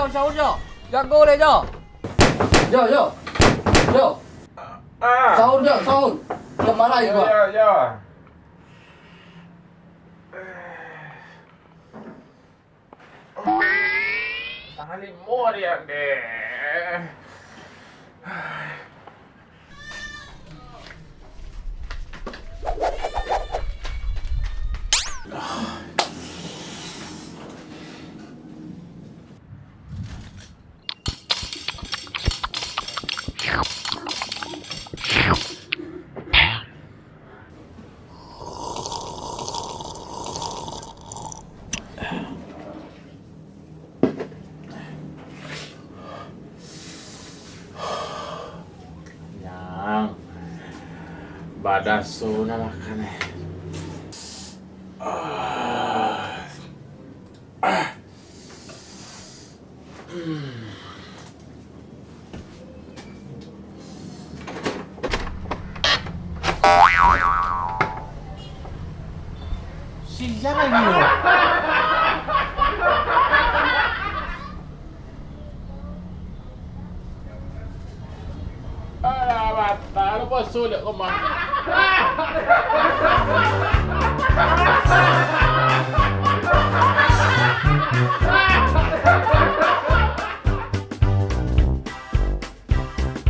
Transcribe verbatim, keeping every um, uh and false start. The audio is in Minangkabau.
Sahur, Jo. Jago deh, Jo. Jo, Jo. Jo. Ah. Sahur, Jo, sahur. Kamarai gua. Yo, yo. Satangah limo ari deh. Kanyang. Badaso nak makan, eh. Ah. Ah. Hmm. Siang lagi. Alah, batal puaso dek ko mah.